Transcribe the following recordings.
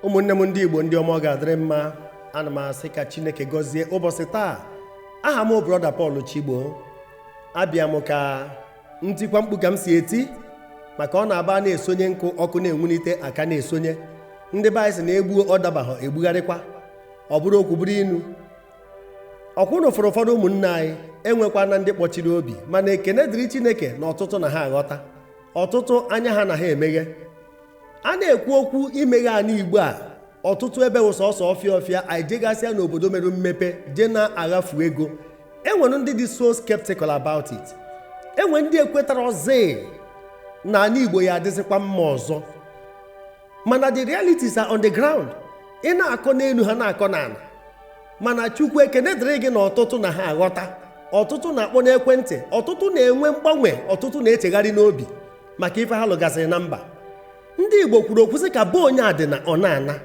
Ụmụnne m ndị Igbo, ndị ọma, ọ ga-adịrị mma. Ana m asị ka Chineke gọzie ụbọchị taa. Aha m, Brother Paul Chigbo. Abịa m ka ntikwa mkpu ka m si eti, maka ọ na-aba na-esonye nkụ ọkụ na-enwulite aka na-esonye. Ndị be anyị sị na egbuo ọ dabaghọ, egbugharịkwa. Ọ bụrụ okwu bụrụ inu ọkwụnụ fụrụ. Ụfọdụ ụmụnne anyị enwekwana ndị kpọchiri obi, mana ekene dịrị Chineke na ọtụtụ na ha aghọta, ọtụtụ anya ha na ha emeghe. A na-ekwu okwu imeghe ala Igbo a, ọtụtụ ebe wụ sọsọ ọfịa ọfịa. Anyị jegasịa n'obodo mere mmepe, jee na-aghafu ego. Enwere ndị dị so skeptical about it. Enwe ndị ekwetara ọzọ na ala Igbo ya adịzikwa mma ọzọ, mana the realities are on the ground. Ị na-akọ n'elu, ha na-akọ n'ala. Mana Chukwu, ekene dịrị gị na ọtụtụ na ha aghọta, ọtụtụ na-akpọ n'ekwentị, ọtụtụ na-enwe mgbanwe, ọtụtụ na-echegharị n'obi maka ife ha lụgasịrị na mba. Ndị Igbo kwuru okwu sị ka be onye adịna ọ na-ana,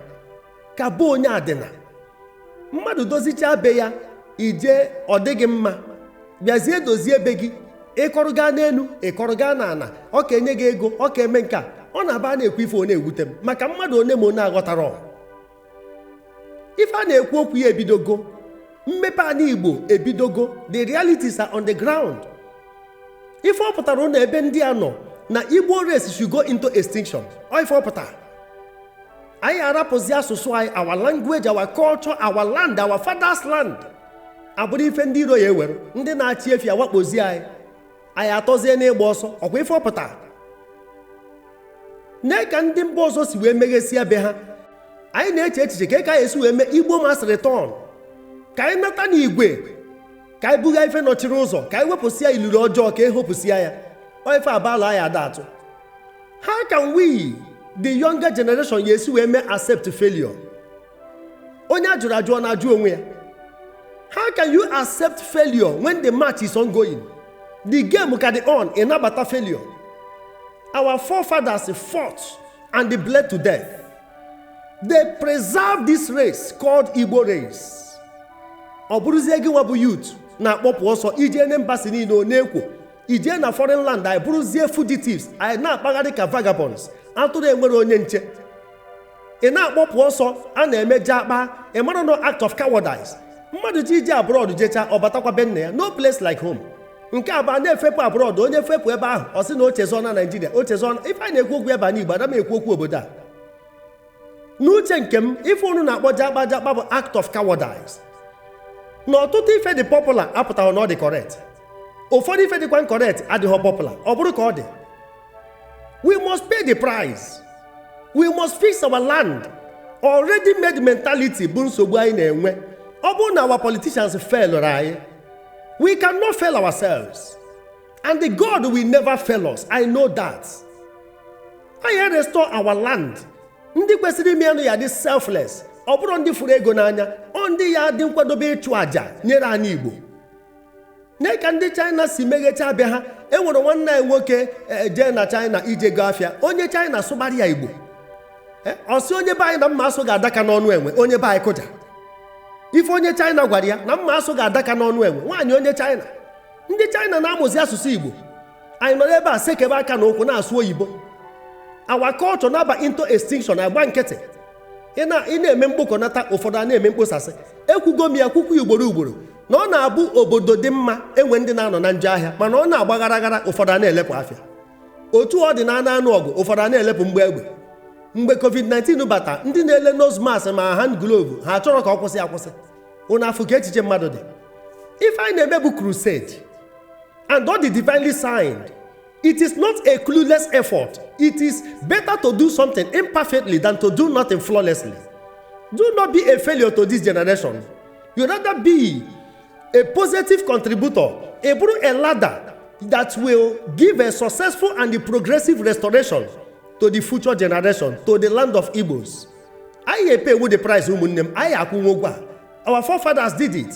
ka be onye adịna. Mmadụ dozichaa be ya, ije ọ dịghị mma, bịazie dozie be gị. Ịkọrọ gaa n'elu, ịkọrọ gaa n'ala, ọ ka enye gị ego, ọ ka eme nke a. Ọ na-aba na-ekwu ife, ọ na-ewute m maka mmadụ one ma one aghọtara ife a na-ekwu okwu ya. Ebidogo mmepe ala Igbo, ebidogo. The realities are on the ground. Ife ọ pụtara ụlọ ebe ndị a nọ na Igbo race should go into extinction. Ọ ife ọ pụtara, anyị arapụzi asụsụ anyị, our language, our culture, our land, our father's land, abụrụ ife ndị iro ya ewere. Ndị na-achị efi awakpozi anyị, anyị atọzie n'ịgba ọsọ. Ọkwa ife ọ pụtara nee ka ndị mba ọzọ si wee meghesia be ha. Anyị na-eche echiche ka anyị esi wee mee Igbo mass return, ka anyị nata n'igwe, ka anyị buga ife nọchiri ụzọ, ka anyị wepụsịa iluru ọjọọ, ka e hopụsịa ya. Ọ ife abala anyị ada atụ. How can we, the younger generation, ya esi wee mee accept failure? Onye a jụrụ ajụ, ọ na-ajụ onwe ya. How can you accept failure when the match is ongoing, the game ka dị on, ị nabata failure? Our forefathers fought and they bled to death. They preserved this race called Igbo race. Ọ bụrụzie gị nwa bụ youth na-akpọpụ ọsọ ije na embassy niile, ọ na-ekwo ije na foreign land. Anyị bụrụzie fugitives, anyị na-akpagharị ka vagabonds, atụrụ enwere onye nche. Ị na-akpọpụ ọsọ a na-emeje akpa. Ị mara no act of cowardice. Mmadụ ji ije abroad jecha, ọ batakwa be nna ya. No place like home. Nke a bụ a na-efepụ abroad. Onye fepụ ebe ahụ, ọ sị na o chezọ na Naijiria, o chezọ na ife anyị na-ekwu okwu ebe a n'Igbo. Ada m ekwu okwu obodo a. N'uche nke m, ife unu na-akpọ jakpa jakpa bụ act of cowardice. Na ọtụtụ ife dị popular apụtaghị na ọ dị correct. Ụfọdụ ife dịkwa correct adịghị popular. Ọ bụrụ ka ọ dị, we must pay the price. We must fix our land. Already made mentality bụ nsogbu anyị na-enwe. Ọ bụrụ na our politicians failed anyị, we cannot fail ourselves, and the God will never fail us. I know that. Anyị restore our land. Ndị kwesịrị ime anụ ya dị selfless. Ọ bụrụ ndị fụrụ ego n'anya, ọ ndị ya dị nkwadobe ịchụ àjà nyere anyị Igbo. Nee ka ndị China si meghecha abịa ha. Enwere nwanne anyị nwoke jee na China ije go afịa. Onye China sụgbara ya Igbo. Ọ sị onye be anyị na mma asụ ga-adaka n'ọnụ enwe. Onye be anyị kụja ife onye China gwara ya na mma asụ ga-adaka n'ọnụ enwe. Nwaanyị onye China, ndị China na-amụzi asụsụ Igbo. Anyị nọrọ ebe a sekebe aka na ụkwụ na-asụ oyibo. Our culture na-aba into extinction, agba nkịtị. Ị na-eme mkpokọnata, ụfọdụ a na-eme mkposasị. Ekwugo m ya, kwukwu ugboro ugboro, na ọ na-abụ obodo dị mma, enwe ndị na-anọ na njọ ahịa, mana ọ na-agba gara gara, ụfọdụ a na-elepụ afịa. Otu ọ dị na anụ anụ ọgụ, ụfọdụ a na-elepụ mgbe egbe. Mgbe COVID-19 bata, ndị na-ele nose mask ma hand glove, ha chọrọ ka ọ kwụsị akwụsị. Ụnụ afụ ka echiche mmadụ dị. Ife anyị na-eme bụ crusade, and all the divinely signed. It is not a clueless effort. It is better to do something imperfectly than to do nothing flawlessly. Do not be a failure to this generation. You rather be a positive contributor, a bụrụ a ladder that will give a successful and a progressive restoration to the future generation, to the land of Igbos. Anyị ga-epay wu the price, ụmụnne m. Anyị akwụnwe ụgwọ a. Our forefathers did it.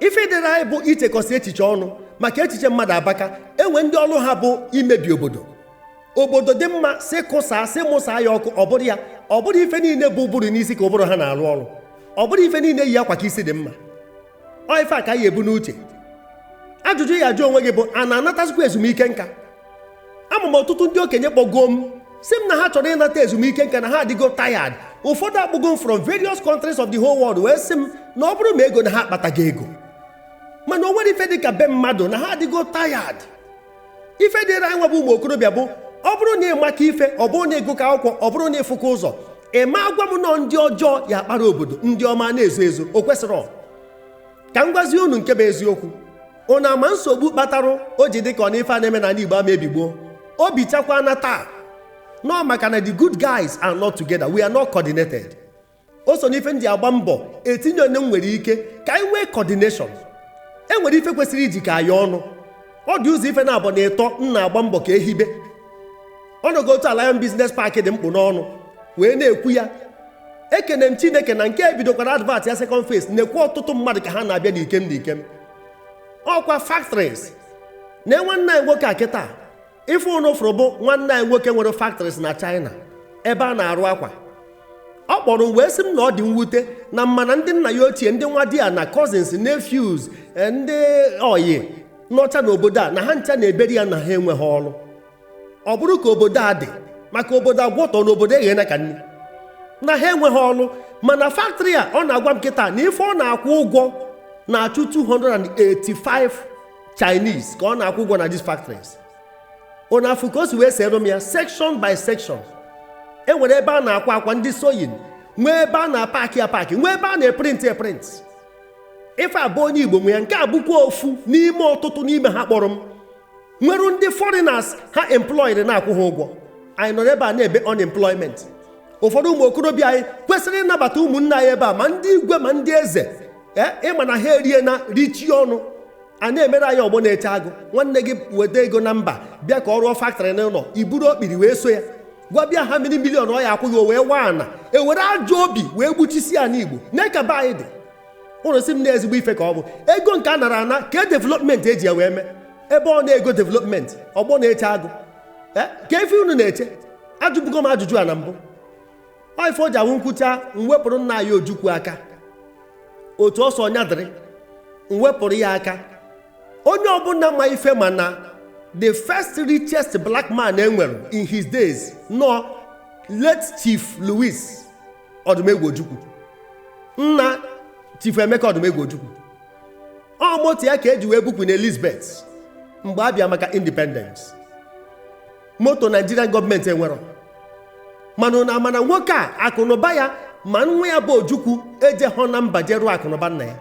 Ife dịrị anyị bụ ichekọsị echiche ọnụ, maka echiche mmadụ abaka. Enwe ndị ọrụ ha bụ imebi obodo. Obodo dị mma, si kụsaa, si mụsaa ya ọkụ. Ọ bụrụ ya, ọ bụrụ ife niile bụ ụbụrụ n'isi ka ụbụrụ ha na-arụ ọrụ. Ọ bụrụ ife niile yi akwa ka isi dị mma. Ọ ife a ka anyị ebu n'uche. Ajụjụ ya ajụ onwe gị bụ, a na-anatazikwa ezumike nka? Ama m ọtụtụ ndị okenye kpọgoo m, si m na ha chọrọ ịnata ezumike nka, na ha adịgo tired. Ụfọdụ akpụgo m from various countries of the whole world wee sị m na ọ bụrụ ma ego na ha akpataghị ego, mana o nwere ife dị ka be mmadụ na ha adịgo tired. Ife dịrị anyị nwa bụ ụmụ okorobịa bụ, ọ bụrụ na ị maka ife, ọ bụrụ na ịgụka akwụkwọ, ọ bụrụ na ịfụka ụzọ, ị ma agwa m nọ ndị ọjọọ ya akpara obodo, ndị ọma na-ezo ezo. O kwesịrị ka m gwazie unu nke bụ eziokwu. Unu ama nsogbu kpatara o ji dị ka ọ na ife a na-eme n'ala Igbo ama ebigbo obi chakwa na taa nọ, maka na the good guys are not together, we are not coordinated. O so n'ife ndị agba mbọ etinye onye m nwere ike ka anyị nwee coordination. E nwere ife kwesịrị iji ka anyị ọnụ. Ọ dị ụzọ ife na-abọ na ịtọ m na-agba mbọ ka ehibe ọnọgo otu Lion Business Park dị mkpụ n'ọnụ wee na-ekwu ya. Ekene m Chineke na nke ebidokwara advert ya, second phase na-ekwe ọtụtụ mmadụ ka ha na-abịa n'ikem n'ikem. Ọkwa factories na nwanne anyị nwoke a kịta ife ụnụ fụrụ bụ nwanne anyị nwoke nwere factories na China ebe a na-arụ akwa. Ọ kpọrọ m wee sị m na ọ dị mwute na mmana ndị nna ya ochie, ndị nwa di ya na cousins, nephews, ndị oyi nọcha n'obodo a, na ha ncha na-eberi ya na ha enweghị ọrụ. Ọ bụrụ ka obodo a dị maka obodo agwọtọ n'obodo eghena ka nri na ha enweghị ọrụ. Mana factory a ọ na-agwa m kịta na ife ọ na-akwụ ụgwọ na-achụ 285 Chinese ka ọ na-akwụ ụgwọ na these factories. Ụnụ afụ ka o si wee sere m ya section by section. E nwere ebe a na-akwa akwa, ndị sewing, nwee ebe a na-apaki apaki, nwee ebe a na-eprint eprint. Ife abụ onye Igbo nwe ya. Nke a bụkwa ofu n'ime ọtụtụ n'ime ha kpọrọ m nwere ndị foreigners ha employed na-akwụ ha ụgwọ. Anyị nọrọ ebe a na-ebe unemployment. Ụfọdụ ụmụ okorobịa anyị kwesịrị ịnabata ụmụnne anyị ebe a, ma ndị igwe ma ndị eze, ịma na ha erie na richie ọnụ a na-emere anyị ọgbọ na-eche agụ. Nwanne gị weta ego na mba bịa ka ọ rụọ factory n'ụlọ, iburu okpiri wee so ya gwa bịa ha mmiri million ọ ya akwụghị, o wee waa ana ewere ajọ obi wee gbuchisi ya n'Igbo na ka be anyị dị. Ụlọ si m na ezigbo ife ka ọ bụ ego nke a nara ana ka e development eji ya wee mee ebe ọ na-ego development. Ọgbọ na-eche agụ ka efe unu na-eche. Ajụbugo m ajụjụ a na mbụ. Ọ ife o ji awụ nkwụcha, m wepụrụ nna anyị Ojukwu aka otu ọsọ ọnya dịrị, m wepụrụ ya aka. Onye ọbụla ma ife, mana the first richest black man e nwere in his days nọ late Chief Louis Odumegwu Ojukwu, nna Chief Emeka Odumegwu Ojukwu. Ọ moto ya ka eji wee bupụ na Elizabeth mgbe a bịa maka independence. Moto Nigerian gọọmenti enwero, mana na mana nwoke a akụnụba ya ma nwa ya bụ Ojukwu ejehọ na mba jeruo akụnụba nna ya.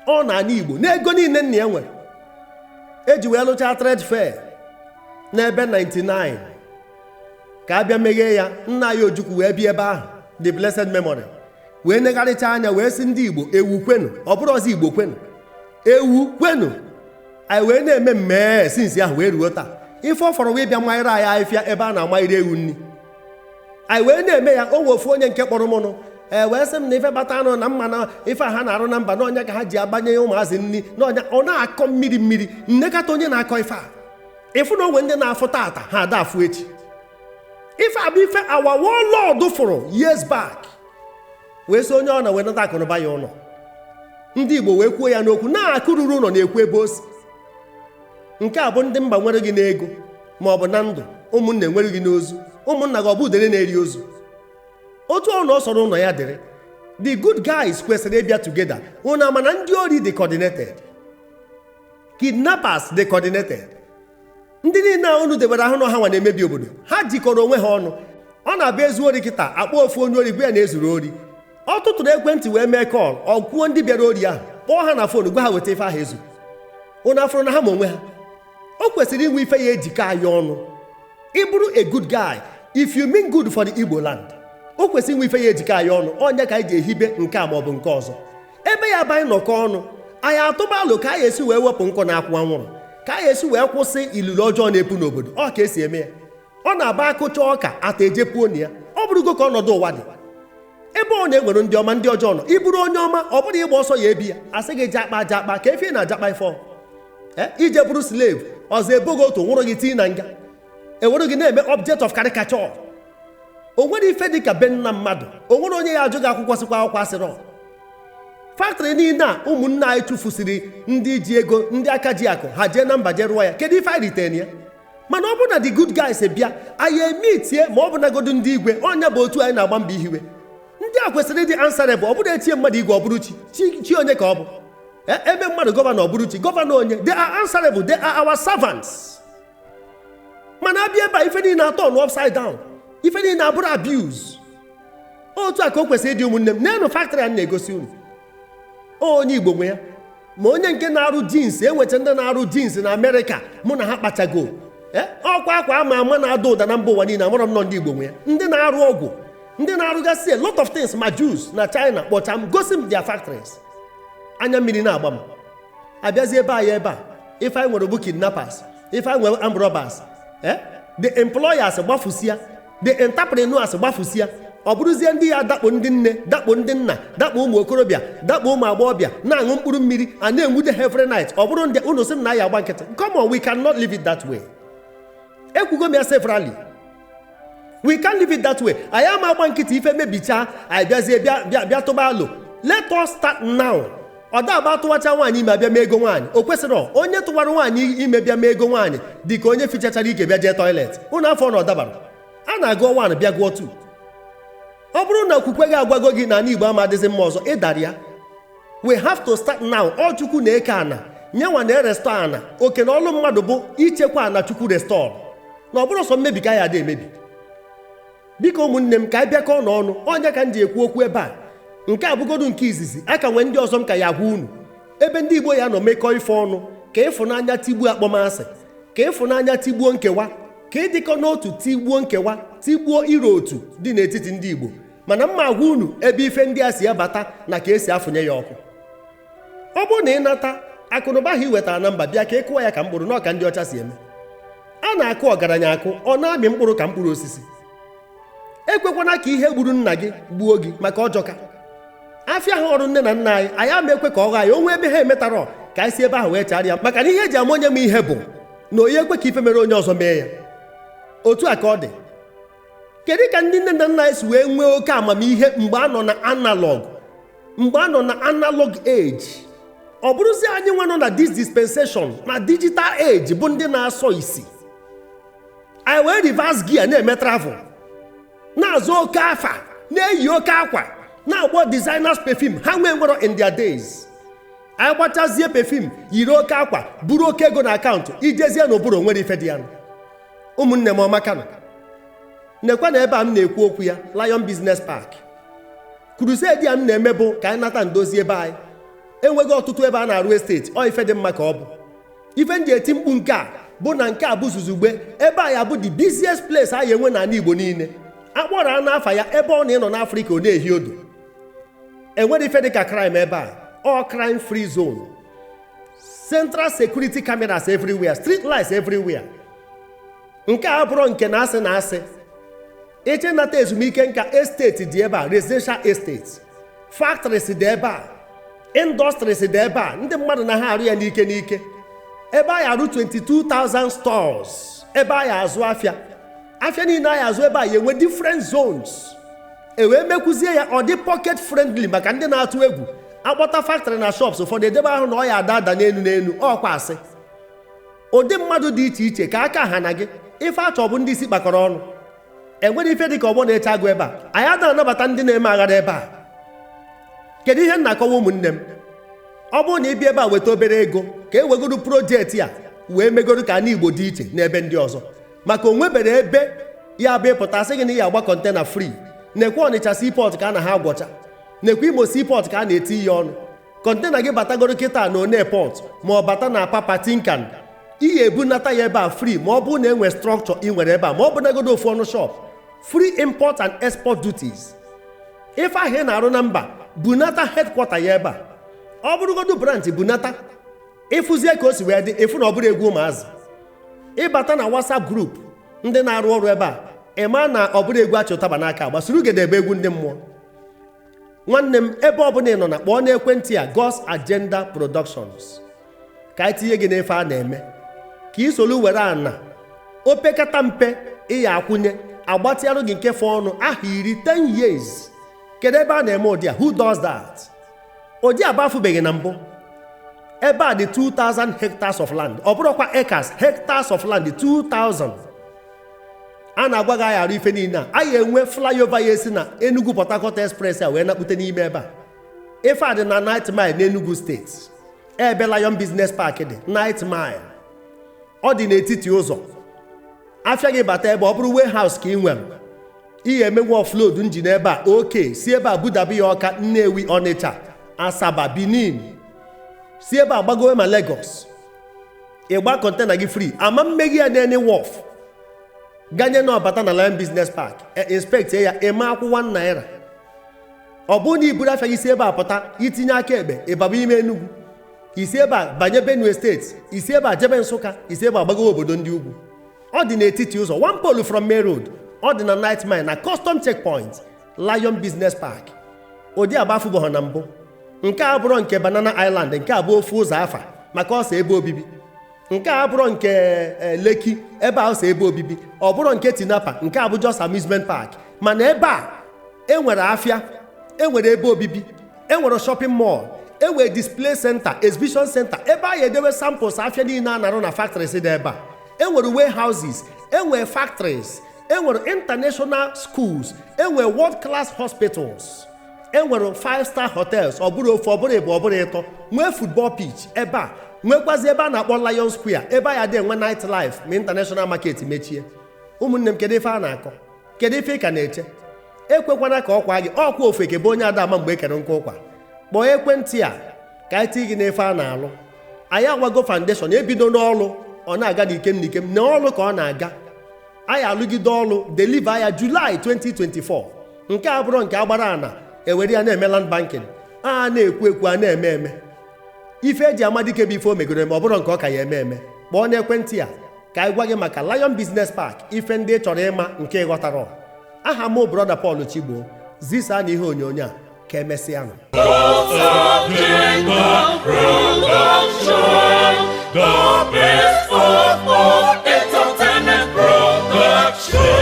Ọ na-ana Igbo n'ego niile nna ya nwere eji wee lụchaa trade fair n'ebe 99 ka a bịa meghee ya. Nna ya Ojukwu wee bịa ebe ahụ, the blessed memory, wee negharịcha anya wee sị, "Ndị Igbo, ewu kwenu." Ọ bụrụ ọzọ, "Igbo kwenu, ewu kwenu." Anyị wee na-eme mmee since ahụ wee ruo taa. Ife ọ fọrọ wee bịa manyere anyị ahịfịa ebe a na-amanyere ewu nri, anyị wee na-eme ya. O nwe ofu onye nke kpọrọ mụnụ ee wee sị m na ife bata anụ na mma na ife a ha na-arụ na mba n'ọnya ka ha ji agbanye ụmụazị nri n'ọnya. Ọ na-akọ mmiri mmiri nnekọta onye na-akọ ife a ịfụ na onwe ndị na-afụ tata ha ada afụ echi. Ife a bụ ife our warlord fụrụ years back wee sị onye ọ na wee nata akụnụba ya ụlọ. Ndị Igbo wee kwuo ya n'okwu na-akụ ruru ụlọ na-ekwu ebe o si. Nke a bụ ndị mba nwere gị n'ego ma ọ bụ na ndụ, ụmụnna enwere gị n'ozu, ụmụnna gị ọ bụ udere na-eri ozu. Otu ọ na ọ sọrọ ụlọ ya dịrị, the good guys kwesịrị ịbịa together. Ụnụ ama na ndị ori dị coordinated, kidnappers dị coordinated, ndị niile a unu debere ahụ na ha nwa na-emebi obodo, ha jikọrọ onwe ha ọnụ. Ọ na-abịa ezu ori kịta, akpọ ofu onye ori gwa ya na ezuru ori. Ọ tụtụrụ ekwentị wee mee call, ọ kwuo ndị bịara ori ahụ, kpọọ ha na phone, gwa ha weta ife ahụ ezu. Unu afụrụ na ha ma onwe ha. O kwesịrị inwe ife ya ejikọ anyị ọnụ. Ị bụrụ a good guy, if you mean good for the Igbo land, o kwesịrị inwe ife ya ejikọ anyị ọnụ. Onye ka anyị ji ehibe nke a maọbụ nke ọzọ ebe ya bụ anyị nọkọ ọnụ, anyị atụba alụ ka anyị esi wee wepụ nkụ na akwụ anwụrụ, ka anyị esi wee kwụsị ilulu ọjọọ na-epu n'obodo. Ọ ka esi eme ya. Ọ na-aba akụcha ọka ata ejepuo na ya. Ọ bụrụgo ka ọnọdụ ụwa dị ebe ọ na-enwere ndị ọma, ndị ọjọọ nọ. Ịbụrụ onye ọma, ọ bụrụ ịgba ọsọ ya ebi ya asị gị jakpa jakpa ka efi na-ajakpa ife ọ ije bụrụ slave ọzọ, eboghị otu nwụrụ gị tii na nga, ewere gị na-eme object of caricature. O nwere ife dị ka be nna mmadụ, o nwere onye ya ajụ gị akwụkwọ, sịkwa akwụkwọ asịrọ. Factory niile a ụmụnne anyị tụfusiri, ndị ji ego, ndị aka ji akụ, ha jee na mba jee rụọ ya, kedu ife anyị ritere ya? Mana ọ bụrụ na the good guys bịa, anyị emitie ma ọ bụ nagodu ndị igwe ọnya bụ otu anyị na-agba mbọ ihiwe. Ndị a kwesịrị ịdị answerable. Ọ bụrụ etie mmadụ igwe, ọ bụrụ chi chi chi onye ka ọ bụ. Ebe mmadụ gọvanọ, ọ bụrụ chi gọvanọ onye. They are answerable, they are our servants. Mana abịa ebe a, ife niile atọ nụ upside down, ife niile abụrụ abuse. Otu a ka o kwesịrị ịdị. Ụmụnne m, n'elu factory a m na-egosi unu, onye Igbo nwe ya, ma onye nke na-arụ jeans. Enwecha ndị na-arụ jeans na Amerịka, mụ na ha kpachago. Ọkwa akwa ama ama na-ada ụda na mba ụwa niile, amụrọ m nọ ndị Igbo nwe ya. Ndị na-arụ ọgwụ, ndị na-arụgasị a lot of things, ma Jews na China kpọcha m, gosi m their factories, anya mmiri na-agba m. Abịazi ebe anyị, ebe a, ife anyị nwere bụ kidnappers, ife anyị nwere armed robbers. The employers gbafusia, the entrepreneurs gbafusia, ọ bụrụzie ndị ya dakpo ndị nne, dakpo ndị nna, dakpo ụmụ okorobịa, dakpo ụmụ agbọghọbịa, na-aṅụ mkpụrụ mmiri, a na-enwude ha every night. Ọ bụrụ ndị unu sị m na ya agba nkịtị. Come on, we cannot leave it that way. Ekwugo m ya severally, we can't leave it that way. Anyị ama agba nkịtị, ife mebichaa, anyị bịazie bịa bịa bịa tụba alo. Let us start now. Ọ da agba tụwacha nwaanyị ime, abịa mee ego nwaanyị. O kwesịrị onye tụwara nwaanyị ime bịa mee ego nwaanyị dị ka onye fichachara ike bịa jee toilet. Ụnụ afọ na ọ dabara a na-agụọ 1 bịa gụọ 2. Ọ bụrụ na okwukwe gị agwago gị na ala Igbo ama adịzi mma ọzọ, ịdara ya. We have to start now. Ọ Chukwu na-eke ana, nyenwa na-erestore ana. Oke na ọlụ mmadụ bụ ichekwa ana Chukwu restore, na ọ bụrụ sọ mmebi ka ya ada emebi. Biko ụmụnne m, ka anyị bịakọọ n'ọnụ. Ọnya ka m ji ekwu okwu ebe a. Nke a bụgodu nke izizi, a ka nwee ndị ọzọ m ka ya agwa unu ebe ndị Igbo ya nọ mekọọ ife ọnụ, ka ịfụnanya tigbuo akpọmasị, ka ịfụnanya tigbuo nkewa, ka ịdịkọ n'otu tigbuo nkewa, tigbuo iro otu dị n'etiti ndị Igbo. Mana mma agwa unu ebe ife ndị a si abata na ka esi afụnye ya ọkụ. Ọ bụrụ na ị nata akụnụba ahụ i wetara na mba, bịa ka ị kụọ ya ka mkpụrụ n'ọka ndị ọcha si eme. A na-akụ ọgaranya akụ, ọ na-amị mkpụrụ ka mkpụrụ osisi. Ekwekwana ka ihe gburu nna gị gbuo gị, maka ọjọka afịa ha ọrụ nne na nna anyị. Anyị ama ekwe ka ọ gha anyị onwe ebe ha emetarọ, ka anyị si ebe ahụ wee chara ya, maka na ihe eji ama onye ma ihe bụ na onye ekwe ka ife mere onye ọzọ mee ya. Otu a ka ọ dị. Kedu ka ndị nne na nna anyị si wee nwee oke amamihe mgbe a nọ na analog, mgbe a nọ na analog age? Ọ bụrụzi anyị nwe nọ na this dispensation, na digital age, bụ ndị na-asọ isi anyị wee reverse gear, na-eme travel, na-azụ oke afa, na-eyi oke akwa, na-agbọ designers perfume ha nwee nwere in their days. Anyị gbachazie perfume, yiri oke akwa, buru oke ego na akaụntụ, ijezie n'ụbụrụ nwere ife dị ya nụ. Ụmụnne m, ọmaka nọ nekwa na ebe a m na-ekwu okwu ya, Lion Business Park. Crusade a m na-eme bụ ka anyị nata ndozi ebe anyị. Enweghị ọtụtụ ebe a na-arụ estate. Ọ ife dị mma ka ọ bụ ife m ji eti mkpu. Nke a bụ na nke a bụ zuzugbe. Ebe a ya bụ the busiest place anyị enwe n'ala Igbo niile. Akpọrọ a n'afa ya, ebe ọ na-ịnọ n'Afrịka, ọ na-ehi odo. Enwere ife dịka crime ebe a, all crime free zone, central security cameras everywhere, street lights everywhere. Nke a bụrụ nke na asị na asị ịche nata ezumike nka, estate dị ebe a, residential estate, factories dị ebe a, industries dị ebe a. Ndị mmadụ na ha arụ ya n'ike n'ike. Ebe a ya arụ 22,000 stores, ebe a ya azụ afịa, afịa niile a ya azụ ebe a ya enwe different zones. E wee mekwuzie ya ọ dị pocket friendly maka ndị na-atụ egwu akpọta factory na shops. Ụfọdụ edebe ahụ na ọ ya ada ada n'elu n'elu. Ọkwa asị ụdị mmadụ dị iche iche ka aka ha na gị. Ife achọ bụ ndị isi kpakọrọ ọnụ. Enwere ife dị ka ọgbọ na-eche agụ ebe a. Anyị ada anabata ndị na-eme aghara ebe a. Kedu ihe m na-akọwa, ụmụnne m? Ọ bụrụ na ị bịa ebe a, weta obere ego ka e wegoro project a wee megoro ka ana Igbo dị iche n'ebe ndị ọzọ, maka o nwebere ebe ya bụ ịpụta sị gị na ị ya agba container free. Nekwa Ọnịcha seaport ka a na ha agwọcha, nekwa Imo seaport ka a na-eti ihe ọnụ. Container gị batagoro kịta na Onne port, ma ọ bata na Apapa, Tinkan, iyi ebunata ya ebe a free, ma ọ bụrụ na enwe structure ị nwere ebe a, ma ọ bụ nagodo ofu ọnụ shop. Free import and export duties. Ife ahụ ị na-arụ na mba, bunata headquarter ya ebe a. Ọ bụrụgodu branch, bunata, ịfụzie ka o si wee dị. Ịfụ na ọ bụrụ egwu ụmụazị. Ịbata na WhatsApp group ndị na-arụ ọrụ ebe a, ịma na ọ bụrụ egwu achị ụtaba n'aka gbasuru ugede ebe egwu ndị mmụọ. Nwanne m, ebe ọbụla ị nọ na, kpọọ n'ekwentị a, God's Agenda Productions, ka anyị tinye gị n'efe a na-eme, ka ị solu were ana opekata mpe ị ya akwụnye, agbatịarụ gị nke fọ ọnụ aha 10, 10 years. Kedu ebe a na-eme ụdị a? Who does that? Ụdị a bafụbeghị na mbụ. Ebe a dị 2000 hectares of land. Ọ bụrụkwa acres, hectares of land 2000. A na-agwa gị, anyị arụ ife niile a. Anyị enwe flyover ya esi na Enugu Port Harcourt Express a wee nakpute n'ime ebe a. Ife a dị na Ninth Mile n'Enugu Steeti, ebe Lion Business Park dị. Ninth Mile, ọ dị n'etiti ụzọ. Afịa gị bata ebe, ọ bụrụ warehouse ka ị nwere, ihe emenwe offload engine ebe a, oke si ebe a budabi ya Ọka, Nnewi, Ọnịcha, Asaba, Benin, si ebe a gbagowe ma Lagos. Ịgba container gị free, ama mmeghi ya n'any wharf, ganye na ọbata na Lion Business Park, inspect ya, eme akwụ 1 naira. Ọ bụrụ na iburu afịa gị si ebe a pụta, itinye aka ekpe, ịbaba ime Enugu, isi ebe a banye Benue Steeti, isi ebe a jebe Nsụka, isi ebe a gbagowe obodo ndị ugwu. Ọ dị n'etiti ụzọ, one pole from main road. Ọ dị na Ninth Mile na custom checkpoint, Lion Business Park. Ụdị agba afụbọghọ na mbụ. Nke a bụrụ nke Banana Island, nke a bụ ofu ụzọ afa maka ọsọ ebe obibi. Nke a bụrụ nke Lekki, ebe a ọsọ ebe obibi. Ọ bụrụ nke Tinapa, nke a bụ just amusement park. Mana ebe a enwere afịa, enwere ebe obibi, enwere shopping mall, enwere display center, exhibition center, ebe a ga-edewe samples afịa niile a na-arụ na factories dị ebe a. Enwere warehouses, enwere factories, enwere international schools, enwere world class hospitals, enwere five star hotels. Ọ bụrụ ofu, ọ bụrụ ịbụ, ọ bụrụ ịtọ. Nwee football pitch ebe a, nwekwazi ebe a na-akpọ Lion Square, ebe a ya dị enwe night life ma international market mechie. Ụmụnne m, kedu ife a na-akọ? Kedu ife ị ka na-eche? Ekwekwana ka ọkwa gị ọkwa ofeke bụ onye ada ama mgbe e kere nkwa ụkwa. Kpọọ ekwentị a ka anyị tii gị n'ife a na-alụ. Anyị agwago foundation ebido n'ọlụ, ọ na-aga n'ikem n'ikem na ọlụ ka ọ na-aga. Anyị alụgide ọlụ, deliver ya July 2024. Nke a bụrụ nke agbara ana ewere ya na-eme land banking. A na-ekwu ekwu, a na-eme eme. Ife eji ama dike bụ ife o megoro eme, ọ bụrụ nke ọ ka ya eme eme. Kpọọ n'ekwentị a ka anyị gwa gị maka Lion Business Park, ife ndị ị chọrọ ịma nke ị ghọtara. Aha m, Brother Paul Chigbo. Zisaa na ihe onyonyo a. Ka emesịa nụ. Gods of Jacob Production, the best of all entertainment production.